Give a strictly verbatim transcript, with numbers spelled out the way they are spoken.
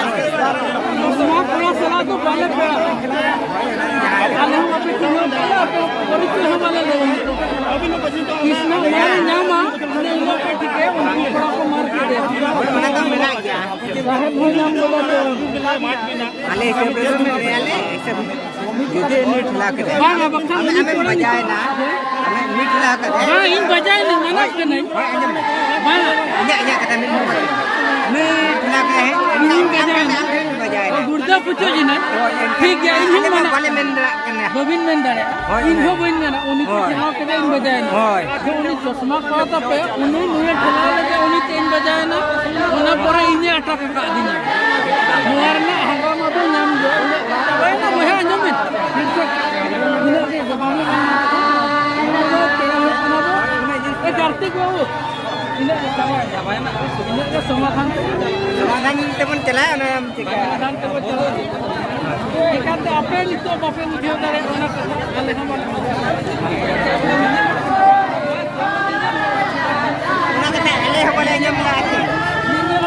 ᱱᱚᱣᱟ ᱠᱚᱲᱟ ᱥᱟᱞᱟᱜ ᱫᱚ ᱵᱟᱞᱮ ᱯᱮᱲᱟᱜᱼᱟ᱾ ᱟᱞᱮ ᱦᱚᱸ ᱵᱟᱯᱮ ᱪᱤᱱᱦᱟᱹᱣ ᱠᱟᱫᱟ, ᱟᱯᱮ ᱯᱚᱨᱤᱪᱚᱭ ᱦᱚᱸ ᱵᱟᱞᱮ ᱞᱟᱹᱭᱟ᱾ ᱛᱤᱥ ᱱᱟᱜ ᱢᱟᱨᱮ ᱧᱟᱢᱟ, ᱚᱱᱮ ᱩᱱᱟᱹᱜ ᱯᱮ ᱴᱷᱤᱠᱟᱹᱭᱟ, ᱩᱱᱠᱩ ᱠᱚᱲᱟ ᱠᱚ ᱢᱟᱨ ᱠᱮᱫᱮᱭᱟ᱾ ᱚᱱᱟ ᱫᱚ ᱢᱮᱱᱟᱜ ᱜᱮᱭᱟ᱾ ᱥᱟᱦᱮᱵ ᱦᱚᱸ ᱧᱟᱢ ᱠᱟᱫᱟ ᱛᱚ᱾ ᱟᱞᱮ ᱦᱤᱥᱟᱹᱵ ᱛᱮᱫᱚ ᱢᱮᱱᱟᱭᱟ ᱞᱮ, ᱦᱤᱥᱟᱹᱵ ᱡᱩᱫᱤ ᱩᱱᱤ ᱴᱷᱮᱞᱟᱣ ᱠᱮᱫᱟᱭ᱾ ᱵᱟᱝᱟ, ᱵᱟᱠᱷᱟᱱ ᱟᱢ, ᱩᱱᱤ ᱟᱢᱮᱢ ᱠᱚᱲᱟ ᱵᱟᱡᱟᱣ ᱮᱱᱟ, ᱟᱢᱮ ᱩᱱᱤ ᱴᱷᱮᱞᱟᱣ ᱠᱟᱫᱟᱭ᱾ ᱵᱟᱝ, ᱤᱧ ᱵᱟᱡᱟᱣ ᱮᱱᱟᱹᱧ, ᱢᱟᱱᱟᱜ ᱠᱟᱹᱱᱟᱹᱧ᱾ ᱦᱳᱭ, ᱟᱸᱡᱚᱢ ᱢᱮ᱾ ᱵᱟᱝᱟ᱾ ᱤᱧᱟᱹᱜ, ᱤᱧᱟᱹᱜ ᱠᱟᱛᱷᱟ ᱢᱤᱫ ᱦᱚᱲ ᱩᱱᱤ ᱴᱷᱮᱞᱟᱣ ᱠᱮᱫᱟᱭ, ᱤᱧ ᱟᱢ, ᱵᱟᱡᱟᱣ ᱟᱢ, ᱮᱱᱟ᱾ ᱟᱢ ᱴᱷᱮᱱ ᱵᱟᱡᱟᱣ ᱮᱱᱟ᱾ ᱜᱩᱲᱫᱟᱹ ᱯᱩᱪᱩᱡ ᱮᱱᱟᱹᱧ᱾ ᱦᱳᱭ, ᱮᱱᱠᱷᱟᱱ ᱴᱷᱤᱠ ᱜᱮᱭᱟ, ᱤᱧ ᱦᱚᱸ ᱟᱞᱮ ᱢᱟ ᱢᱟᱱᱟᱜ᱾ ᱵᱟᱞᱮ ᱢᱮᱱ ᱫᱟᱲᱮᱭᱟᱜ ᱠᱟᱱᱟ᱾ ᱵᱟᱹᱵᱤᱱ ᱢᱮᱱ ᱫᱟᱲᱮᱭᱟᱜᱼᱟ᱾ ᱦᱳᱭ, ᱤᱧ ᱦᱚᱸ ᱦᱳᱭ᱾ ᱵᱟᱹᱧ ᱢᱮᱱᱟ, ᱩᱱᱤ ᱠᱚ ᱦᱳᱭ᱾ ᱴᱷᱮᱞᱟᱣ ᱠᱮᱫᱟ, ᱤᱧ ᱵᱟᱡᱟᱣ ᱮᱱᱟ᱾ ᱦᱳᱭ᱾ ᱟᱫᱚ ᱩᱱᱤ ᱪᱚᱥᱢᱟ ᱠᱚᱲᱟ ᱛᱟᱯᱮ, ᱩᱱᱤ ᱱᱩᱭᱮ ᱴᱷᱮᱞᱟᱣ ᱞᱮᱫᱮ, ᱩᱱᱤ ᱛᱮ ᱤᱧ ᱵᱟᱡᱟᱣ ᱮᱱᱟ, ᱚᱱᱟ ᱯᱚᱨᱮ ᱤᱧᱮ ᱟᱴᱟᱠ ᱟᱠᱟᱫᱤᱧᱟ᱾ ᱱᱚᱣᱟ ᱨᱮᱱᱟᱜ ᱦᱟᱸᱜᱟᱢᱟ ᱫᱚ ᱧᱟᱢ ᱜᱮ᱾ ᱪᱟᱵᱟᱭᱮᱱᱟ ᱵᱚᱭᱦᱟ, ᱟᱸᱡᱚᱢ ᱵᱤᱱ᱾ ᱱᱤᱱᱟᱹᱜ ᱜᱮ ᱜᱟᱯᱟ ᱵᱚᱱ ᱮᱢᱟ᱾ ᱚᱱᱟ ᱫᱚ ᱯᱮᱲᱟ ᱦᱩᱭᱩᱜ ᱠᱟᱱᱟ ᱵᱚ᱾ ᱮ, ᱠᱟᱨᱛᱤᱠ ᱵᱟᱹᱵᱩ, ᱤᱱᱟᱹᱜ ᱜᱮ ᱪᱟᱵᱟᱭᱮᱱᱟ᱾ ᱤᱱᱟᱹᱜ ᱜᱮ ᱥᱚᱢᱟᱫᱷᱟᱱ ᱛᱮᱵᱚᱱ ᱪᱟᱞᱟᱜᱼᱟ᱾ ᱥᱚᱢᱟᱫᱷᱟᱱ ᱛᱮᱵᱚᱱ ᱪᱟᱞᱟᱜᱼᱟ, ᱚᱱᱟ ᱪᱤᱠᱟᱹ? ᱥᱚᱢᱟᱫᱷᱟᱱ ᱛᱮᱵᱚᱱ ᱪᱟᱞᱟᱜᱼᱟ᱾ ᱪᱤᱠᱟᱹᱛᱮ ᱟᱯᱮ ᱱᱤᱛᱚᱜ ᱵᱟᱯᱮ ᱵᱩᱡᱷᱟᱹᱣ ᱫᱟᱲᱮᱭᱟᱜ ᱠᱟᱱᱟ ᱠᱟᱛᱷᱟ?